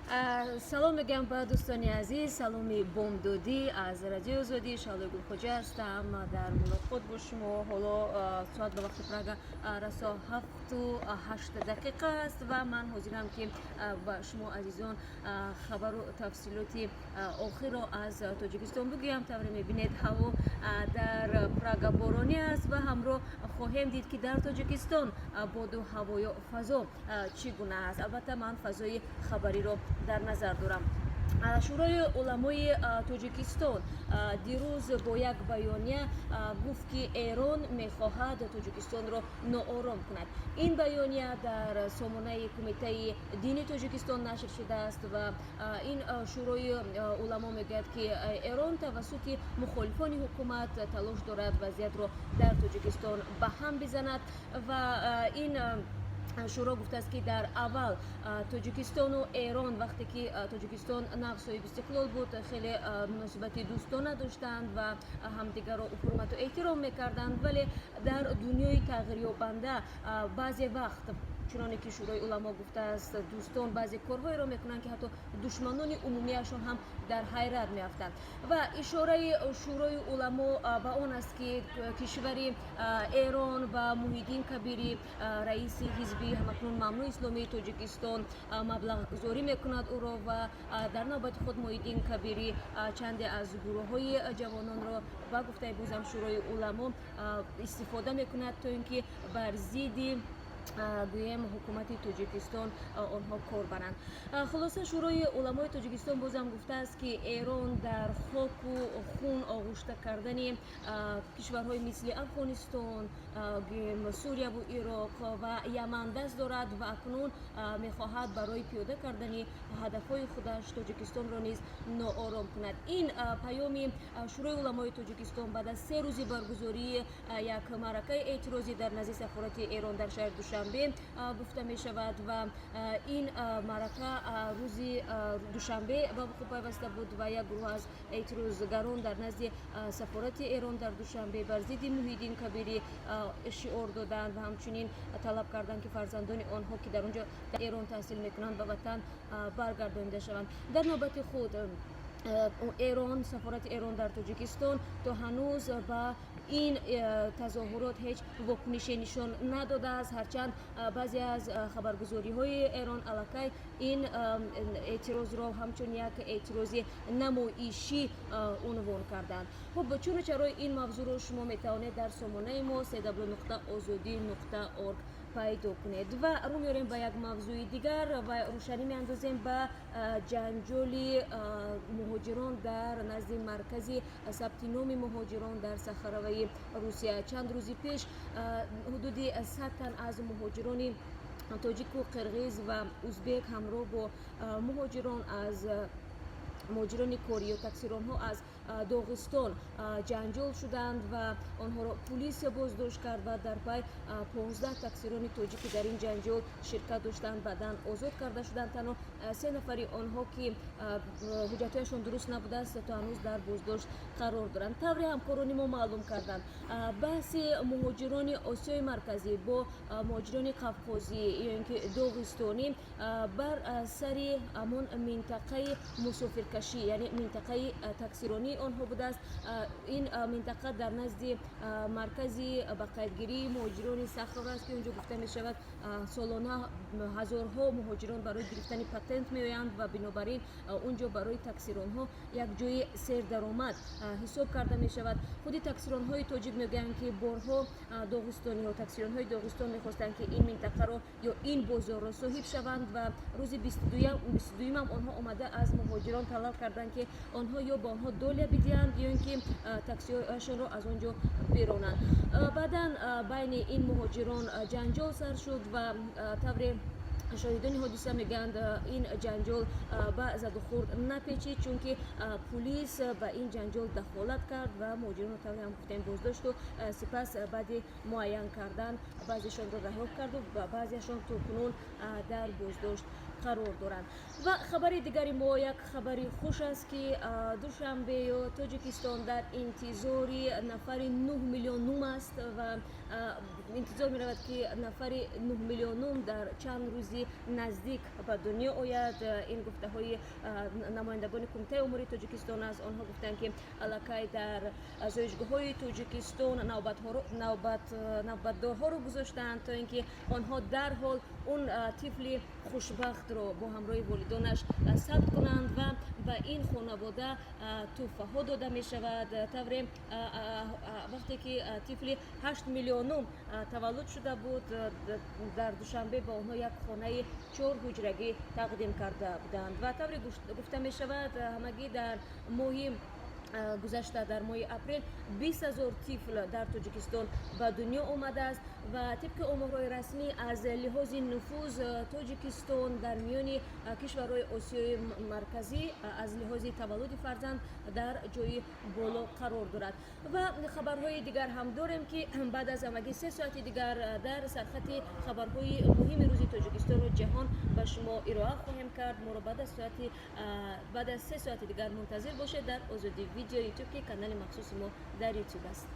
Салом мегӯям ба дӯстони азиз, саломи бомдодӣ аз Радиои Озодӣ. Шаҳлои Гулхоҷа ҳастам дар мулоқот бо шумо. Ҳоло соат ба вақти Прага расо 7:08 аст ва ман ҳозирам, ки ба шумо азизон хабару тафсилоти охирро аз Тоҷикистон бигӯям. Тавре мебинед, ҳаво дар Прага боронӣ аст ва ҳамроҳ хоҳем дид, ки дар Тоҷикистон боду ҳаво ё фазо чӣ гуна аст. Албатта, ман фазои хабариро дар назар дорам. Шӯрои уламои Тоҷикистон дирӯз бо як баёния гуфт, ки Эрон мехоҳад Тоҷикистонро ноором кунад. Ин баёния дар сомонаи Кумитаи дини Тоҷикистон нашр шудааст ва ин Шӯрои уламо мегӯяд, ки Эрон тавассути мухолифони ҳукумат талош дорад вазъиятро дар Тоҷикистон ба ҳам бизанад. Ва ин шӯро гуфтааст, ки дар аввал Тоҷикистону Эрон, вақте ки Тоҷикистон нав соҳиби истиқлол буд, хеле муносибати дӯстона доштанд ва ҳамдигарро ҳурмату эҳтиром мекарданд. Вале дар дунёи тағйирёбанда баъзе вақт, чуноне ки Шӯрои уламо гуфтааст, дӯстон баъзе корҳоеро мекунанд, ки ҳатто душманони умумиашон ҳам дар ҳайрат меафтанд. Ва ишораи Шӯрои уламо ба он аст, ки кишвари Эрон ба Муҳиддин Кабирӣ, раиси ҳизби ҳамакнун мамнӯъ Исломии Тоҷикистон, маблағгузорӣ мекунад ӯро ва дар навбати худ Муҳиддин Кабирӣ чанде аз гурӯҳҳои ҷавононро, ба гуфтаи бозам Шӯрои уламо, истифода мекунад, то ин ки бар зидди, гӯем, ҳукумати Тоҷикистон онҳо кор баранд. Хулоса, Шӯрои уламои Тоҷикистон бозам гуфтааст, ки Эрон дар хоку хун оғушта кардани кишварҳои мисли Афғонистон, гӯем, Сурияву Ироқ ва Яман даст дорад ва акнун мехоҳад барои пиёда кардани ҳадафҳои худаш Тоҷикистонро низ ноором кунад. Ин паёми Шӯрои уламои Тоҷикистон баъд аз 3 рӯзи баргузории як маъракаи эътирозӣ дар назди сафорати Эрон дар шаҳри Душанбе гуфта мешавад. Ва ин маърака рӯзи душанбе ба вуқӯъ пайваста буд ва як гурӯҳ аз эътирозгарон дар назди сафорати Эрон дар Душанбе бар зидди Муҳиддин Кабирӣ шиор доданд ва ҳамчунин талаб карданд, ки фарзандони онҳо, ки дар он ҷо, дар Эрон, таҳсил мекунанд, ба ватан баргардонида шаванд. Дар навбати худ Эрон, сафорати Эрон дар Тоҷикистон то ҳанӯз ба ин тазоҳурот ҳеҷ вокунише нишон надодааст, ҳарчанд баъзе аз хабаргузориҳои Эрон аллакай ин эътирозро ҳамчун як эътирози намоишӣ унвон карданд. Хуб, чуну чарои ин мавзӯъро шумо метавонед дар сомонаи мо cw.ozodi.org пайдо кунед. Ва рӯ меорем ба як мавзӯи дигар ва рӯшанӣ меандозем ба ҷанҷоли муҳоҷирон дар назди маркази сабти номи муҳоҷирон дар Сахароваи Русия. Чанд рӯзи пеш ҳудуди 100 тан аз муҳоҷирони тоҷику қирғиз ва узбек ҳамроҳ бо муҳоҷирон аз муҳоҷирони корӣ ё таксиронҳо аз Доғистон ҷанҷол шуданд ва онҳоро пулис боздошт кард. Ва дар пай 15 таксирони тоҷик, ки дар ин ҷанҷол ширкат доштанд, баъдан озод карда шуданд. Танҳо се нафари онҳо, ки ҳуҷҷатҳояшон дуруст набудааст, то ҳанӯз дар боздошт қарор доранд. Тавре ҳамкорони мо маълум карданд, баҳси муҳоҷирони Осиёи Марказӣ бо муҳоҷирони қавқозӣ ё ин ки доғистонӣ бар сари ҳамон минтақаи мусофиркашӣ, яъне минтақаи таксиронии онҳо будааст. Ин минтақа дар назди маркази ба қайдгирии муҳоҷирони Сахарова аст, ки онҷо, гуфта мешавад, солона ҳазорҳо муҳоҷирон барои гирифтани патент меоянд ва бинобар ин он ҷо барои таксиронҳо як ҷои сердаромад ҳисоб карда мешавад. Худи таксиронҳои тоҷик мегӯянд, ки борҳо доғистониҳо, таксиронҳои Доғистон мехостанд, ки ин минтақаро ё ин бозорро соҳиб шаванд. Ва рӯзи 22-юмам онҳо омада аз муҳоҷирон талаб карданд, ки онҳо ё ба онҳо доля бидиҳанд, ё ин ки таксиҳояшонро аз он ҷо биронанд. Баъдан байни ин муҳоҷирон ҷанҷол сар шуд ва тавре шоҳидони ҳодиса мегӯянд, ин ҷанҷол ба задухӯрд напечид, чунки пулис ба ин ҷанҷол дахолат кард ва муҳоҷиронро, тавре ҳам гуфтем, боздошту сипас баъди муайян кардан баъзешонро раҳо карду баъзеашон то кунун дар боздошт Қарор доранд. Ва хабари дигари мо як хабари хуш аст, ки Душанбе ё Тоҷикистон дар интизори нафари 9 миллионум аст ва интизор меравад, ки нафари 9 миллионум дар чанд рӯзи наздик ба дунё ояд. Ин гуфтаҳои намояндагони Кумитаи омори Тоҷикистон аст. Онҳо гуфтанд, ки аллакай дар зоишгоҳҳои Тоҷикистон навбатдорҳоро гузоштаанд, то ин ки онҳо дарҳол он тифли хушбахтро бо ҳамроҳи волидонаш сабт кунанд ва ба ин хонавода тӯҳфаҳо дода мешавад. Тавре вақте ки тифли 8 миллионум таваллуд шуда буд дар Душанбе, ба онҳо як хонаи чорҳуҷрагӣ тақдим карда буданд. Ва тавре гуфта мешавад, ҳамагӣ дар моҳи гузашта, дар моҳи апрел, 20 000 тифл дар Тоҷикистон ба дунё омадааст. Ва тибқи оморҳои расмӣ, аз лиҳози нуфуз Тоҷикистон дар миёни кишварҳои Осиёи Марказӣ аз лиҳози таваллуди фарзанд дар ҷои боло қарор дорад. Ва хабарҳои дигар ҳам дорем, ки баъд аз ҳамагӣ 3 соати дигар дар сархати хабарҳои муҳими рӯзи Тоҷикистону ҷаҳон ба шумо ироа хоҳем кард. Моро баъд аз 3 соати дигар мунтазир бошед дар Озодӣ Видео Ютуб, ки канали махсуси мо дар Ютуб аст.